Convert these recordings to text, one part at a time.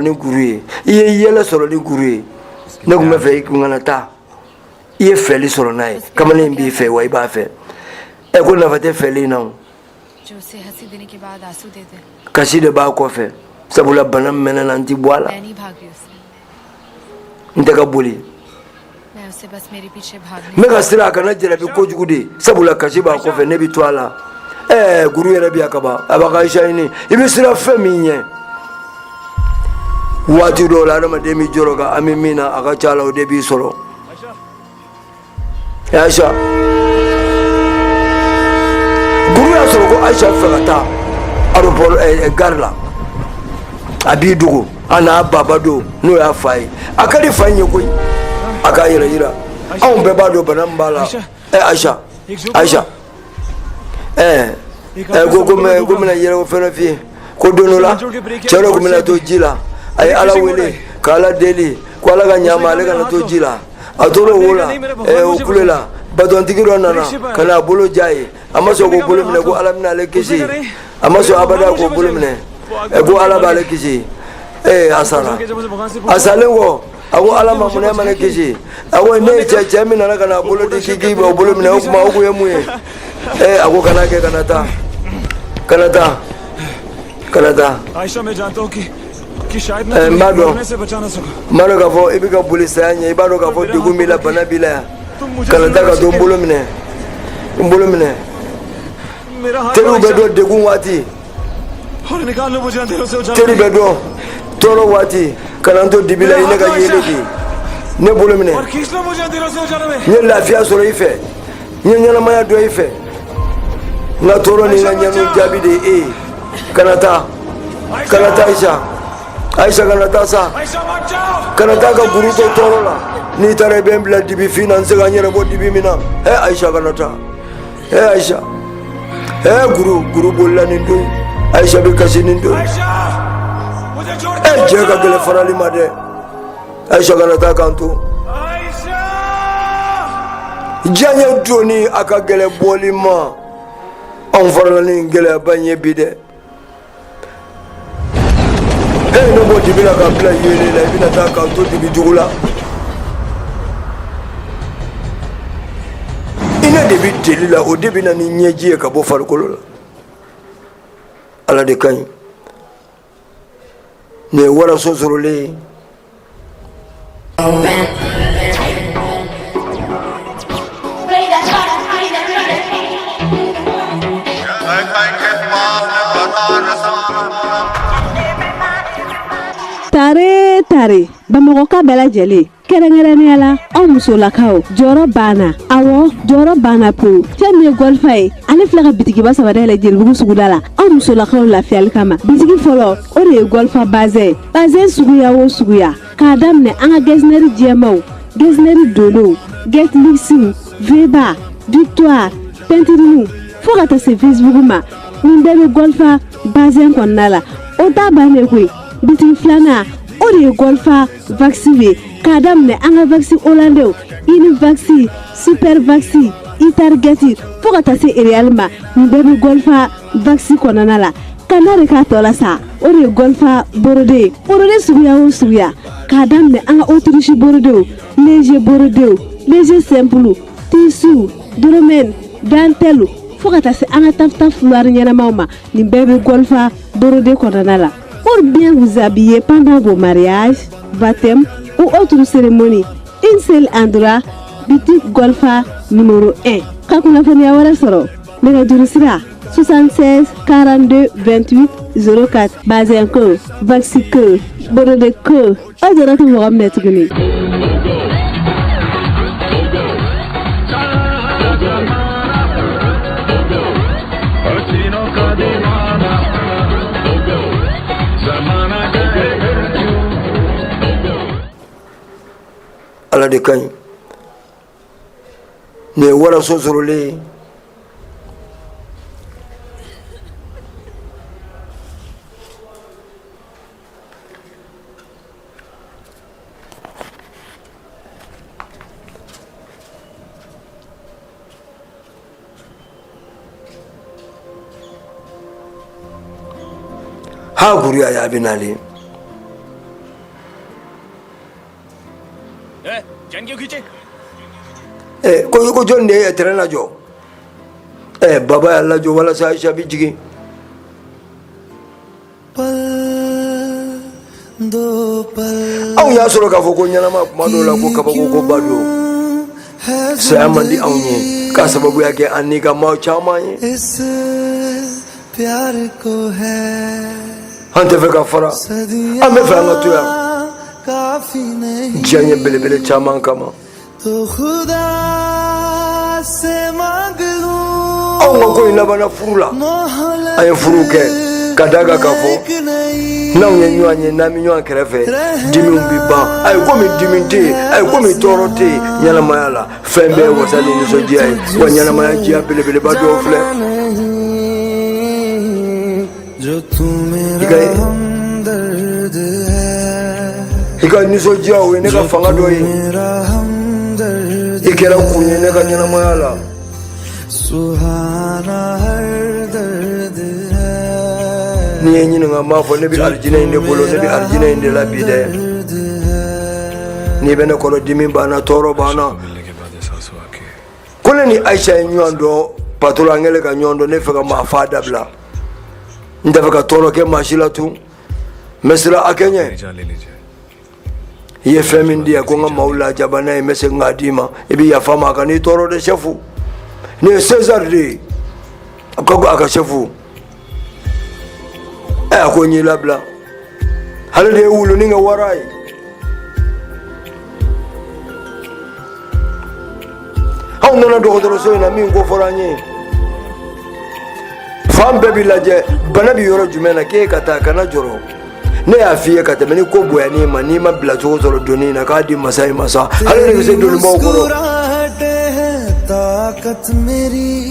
Ni guru ye, i ye yɛlɛ sɔrɔ ni guru ye. Ne tun bɛ fɛ i kun kana taa. I ye fɛli sɔrɔ n'a ye. Kamalen in b'i fɛ wa, i b'a fɛ. Ɛ, ko nafa tɛ fɛli in na o. Kasi de b'a kɔfɛ, sabula bana min bɛ ne na, n ti bɔ a la, n tɛ ka boli. N bɛ ka siran a kana jarabi kojugu de, sabula kasi b'a kɔfɛ, ne bɛ to a la. Ɛɛ, guru yɛrɛ bɛ yan kaban, a b'a ka Ayisa ɲini. I bɛ siran fɛn min ɲɛ waati dɔw la, adamaden bɛ jɔrɔ ka hami min na, a ka ca la, o de b'i sɔrɔ. Ayisa, guru y'a sɔrɔ ko Ayisa fɛ ka taa aéroport, gare la, a b'i dogo a n'a baba don, n'o y'a fa ye. A ka di fa in ye koyi, a k'a yɛrɛ yira. Anw bɛɛ b'a dɔn bana min b'a la. Ɛ, Ayisa, Ayisa, ɛɛ ɛ, ko mɛ ko bɛna yɛrɛ o fɛn f'i ye ko don dɔ la, cɛ dɔ tun bɛna to ji la. A ye Ala wele ka Ala deli ko Ala ka ɲa ma, ale kana to ji la. A tora o wo la, o kule la, batɔntigi dɔ nana ka na a bolo ja ye. A ma sɔn k'o bolo minɛ, ko Ala bɛna ale kisi. A ma sɔn abada k'o bolo minɛ, ko Ala b'ale kisi. Ee, a sara. A salen kɔ, a ko Ala ma: mun ma ne kisi? A ko ne ye cɛ, cɛ min nana ka na bolo di k'i k'i o bolo minɛ, o tuma o kun ye mun ye? Ee, a ko kana kɛ, kana taa, kana taa, kana taa. N b'a dɔn, n b'a dɔn k'a fɔ i bɛ ka boli saya ɲɛ. I b'a dɔn k'a fɔ degun b'i la, bana b'i la yan. Kana taa ka to n bolo minɛ, n bolo minɛ. Teriw bɛ dɔn degun waati, teri bɛ dɔn tɔɔrɔ waati. Kana n to dibi la, i ne ka yeelen di, ne bolo minɛ. N ye lafiya sɔrɔ i fɛ, n ye ɲɛnamaya dɔn i fɛ. N ka tɔɔrɔ ni n ka ɲaniw jaabi de ye e ye. Kana taa, kana taa, Ayisa, Ayisa, kana taa sa, kana taa ka guru to tɔɔrɔ la. N'i taara, i bɛ n bila dibi fin na, n tɛ se ka n yɛrɛ bɔ dibi min na. Ɛ, Ayisa, kana taa. Ɛ, Ayisa, ɛ, guru, guru bolila nin don. Ayisa bɛ kasi nin don. Ɛ, jɛ ka gɛlɛn farali ma dɛ. Ayisa, kana taa k'an to. Diɲɛ donni a ka gɛlɛn bɔli ma. Anw farala ni gɛlɛyaba in ye bi dɛ. E ne bɔ dibi la k'a bila yeelen la, i bɛna taa k'an to dibi jugu la. I ne de bɛ deli la, o de bɛ na ni ɲɛji ye ka bɔ farikolo la. Ala de ka ɲi. Nin ye waraso sɔrɔlen ye. Tare tare, Bamakɔka bɛɛ lajɛlen, kɛrɛnkɛrɛnnenya la aw musolakaw, jɔyɔrɔ banna. Awɔ, jɔyɔrɔ banna pewu. Fɛn min ye Gɔlifa ye, ale filɛ ka bitigiba saba dayɛlɛ Jelibugu suguda la aw musolakaw lafiyali kama. Bitigi fɔlɔ, o de ye Gɔlifa bazɛn. Bazɛn suguya o suguya, k'a daminɛ an ka getzner jɛmaw, getzner donnenw, getluxiw, veba, Victoire, peinturiniw, fo ka taa se Facebook ma, nin bɛɛ bɛ Gɔlifa bazɛn kɔnɔna la. O t'a bannen koyi. Bitigi filanan, o de ye Gɔlifa waxi ye, k'a daminɛ an ka waxi hollandais, Univax, Super Waxi, Itarget, fo ka taa se Ariel ma, nin bɛɛ bɛ Gɔlifa waxi kɔnɔna la. Ka n'a de k'a tɔ la sa, o de ye Gɔlifa brodé ye. Brodé suguya o suguya, k'a daminɛ an ka autruche brodéw, léger brodéw, léger simple, tissu, dolmaine, dentelle, fo ka taa se an ka taffetas foulard ɲɛnamaw ma, nin bɛɛ bɛ Gɔlifa brodé kɔnɔna la. Pour bien vous habiller pendant vos mariages, baptêmes ou autres cérémonies, une seule endroit, boutique Golfa numéro 1. Ka kunnafoniya wɛrɛ sɔrɔ, nɛgɛjuru sira 76 42 28 04. Bazɛn ko, waxi ko, brodé ko, aw jɔrɔ tɛ mɔgɔ minɛ tuguni. Ala de ka ɲi. Nin ye waraso sɔrɔlen ye. Ha, guru y'a ye a bɛ nalen. Ko ko jɔn de ye train lajɔ? Baba y'a lajɔ walasa Ayisa bɛ jigin. Anw y'a sɔrɔ k'a fɔ ko ɲɛnama kuma dɔw la ko kabako ko ba don. Saya man di anw ye k'a sababuya kɛ an n'i ka maa caman ye. An tɛ fɛ ka fara, an bɛ fɛ an ka to yan diɲɛ ye belebele caman kama. Anw ka ko in labanna furu la. An ye furu kɛ ka da kan k'a fɔ n'anw ye ɲɔgɔn ye, n'an bɛ ɲɔgɔn kɛrɛfɛ, dimiw bɛ ban. Ayi, komi dimi tɛ yen, ayi, komi tɔɔrɔ tɛ yen ɲɛnamaya la, fɛn bɛɛ ye wasa ni nisɔndiya ye. Wa ɲɛnamaya diya belebeleba dɔw filɛ. I ka nisɔndiya, o ye ne ka fanga dɔ ye. I kɛra kun ye ne ka ɲɛnamaya la. N'i ye ɲininka, n b'a fɔ ne bɛ alijinɛ in de bolo, ne bɛ alijinɛ in de la bi dɛ. N'i bɛ ne kɔrɔ, dimi banna, tɔɔrɔ banna. Ko ne ni Ayisa ye ɲɔgɔn dɔn, patron, an kɛlen ka ɲɔgɔn dɔn, ne fɛ ka maa faa dabila, n tɛ fɛ ka tɔɔrɔ kɛ maa si la tun. N bɛ siran a kɛ ɲɛ. I ye fɛn min di yan ko n ka maaw lajaba n'a ye, n bɛ segin k'a d'i ma. I bɛ yafa n ma, a kan'i tɔɔrɔ dɛ. Sɛfu, nin ye César de ye. A ko a ka sɛfu, ɛ, a ko n y'i labila. Ale de ye wulunin kɛ wara ye. Anw nana dɔgɔtɔrɔso in na, min ko fɔra an ye, fan bɛɛ b'i lajɛ, bana bɛ yɔrɔ jumɛn na, k'e ka taa, kana jɔrɔ. Ne y'a f'i ye ka tɛmɛ, ni ko bonyan'i ma, n'i ma bila cogo sɔrɔ doni in na, k'a di masa ye. Masa ale de bɛ se donibaw kɔrɔ.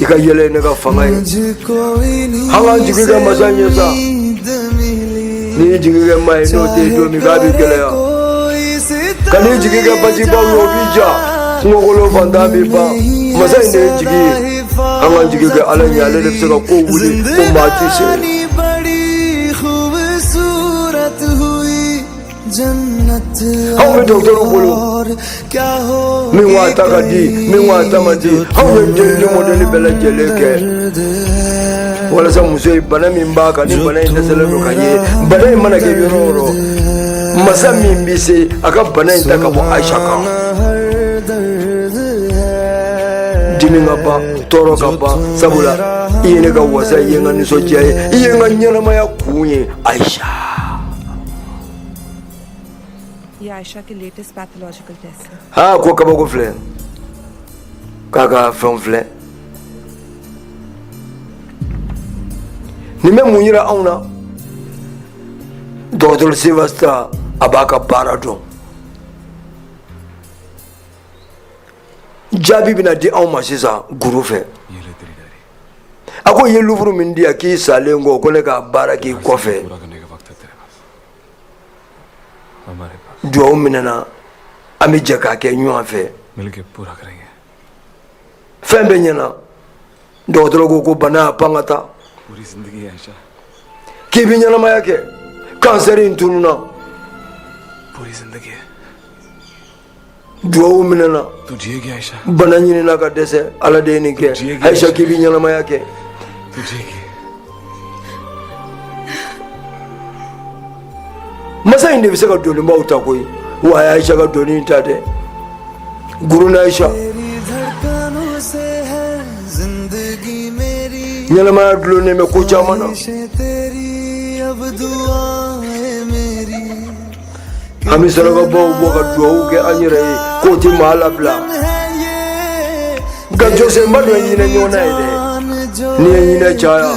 I ka yɛlɛ ye ne ka fanga ye. An k'an jigi kɛ masa ɲɛ sa. N'i y'i jigi kɛ maa ye, n'o tɛ yen don min, k'a b'i gɛlɛya. Kan'i jigi kɛ bajibaw ye, o b'i ja. Kungokolon fantan b'i ban. Masa in de ye jigi ye. An k'an jigi kɛ Ala ɲɛ, ale de bɛ se ka ko wuli ko maa tɛ se. Anw bɛ dɔgɔtɔrɔw bolo, min ko a ta ka di, min ko a ta man di. Anw ye den mɔdɛli bɛɛ lajɛlen kɛ walasa muso ye, bana min b'a kan, ni bana in dɛsɛlen don ka ye, bana in mana kɛ yɔrɔ o yɔrɔ, masa min bɛ se a ka bana in ta ka bɔ Ayisa kan, dimi ka ban, tɔɔrɔ ka ban. Sabula i ye ne ka wasa, i ye n ka nisɔndiya ye, i ye n ka ɲɛnamaya kun ye, Ayisa. ये आयशा के latest pathological test हैं। Aa, ko kabako filɛ, k'a ka fɛnw filɛ. Nin bɛ mun yira anw na? Dɔgɔtɔrɔ Sylvester, a b'a ka baara dɔn. Jaabi bɛna di anw ma sisan guru fɛ. A ko i ye livre min di yan k'i salen kɔ, ko ne ka baara k'i kɔfɛ, duwawu minɛna, an bɛ jɛ k'a kɛ ɲɔgɔn fɛ. Fɛn bɛɛ ɲɛna. Dɔgɔtɔrɔ ko ko bana y'a pan ka taa, k'i bɛ ɲɛnamaya kɛ, kansɛri in tununna, duwawu minɛna, bana ɲinina ka dɛsɛ, Ala de ye nin kɛ. Ayisa, k'i bɛ ɲɛnamaya kɛ. Masa in de bɛ se ka donibaw ta koyi. Wa a ye Ayisa ka doni ta dɛ, guru ni Ayisa ɲɛnamaya dulonnen bɛ ko caman na. An bɛ sarakabaw bɔ ka dugawu kɛ an yɛrɛ ye k'o tɛ maa labila, nka jɔsenba dɔ ye ɲinɛ ɲɔgɔn na ye dɛ. N'i ye ɲinɛ caya,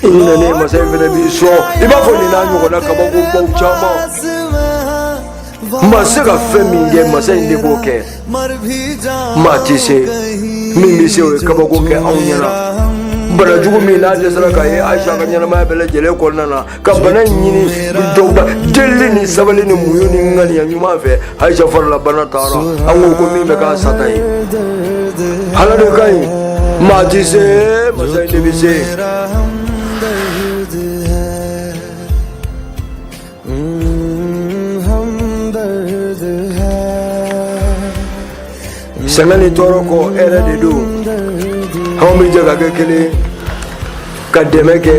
i ɲinɛnen, masa in fana b'i sɔn. I b'a fɔ nin n'a ɲɔgɔnna kabakobaw caman. Maa se ka fɛn min kɛ, masa in de b'o kɛ. Maa tɛ se. Min bɛ se, o ye kabako kɛ anw ɲɛna. Banajugu min n'a dɛsɛra ka ye Ayisa ka ɲɛnamaya bɛɛ lajɛlen kɔnɔna na, ka bana in ɲini dɔwba delili ni sabali ni muɲu ni ŋaniya ɲuman fɛ, Ayisa farila bana taara. An ko ko min bɛ k'a sata ye, Ala de ka ɲi. Maa tɛ se, masa in de bɛ se. Sɛgɛn ni tɔɔrɔ kɔ, hɛrɛ de don. Anw bɛ jɛ ka kɛ kelen ka dɛmɛ kɛ.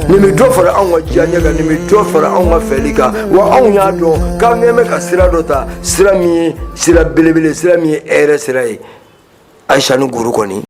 Nin bɛ dɔ fara anw ka diyaɲɛ kan, nin bɛ dɔ fara anw ka fɛli kan. Wa anw y'a dɔn k'an kɛn bɛ ka sira dɔ ta, sira min ye sira belebele, sira min ye hɛrɛ sira ye. Ayisa ni Goro kɔni.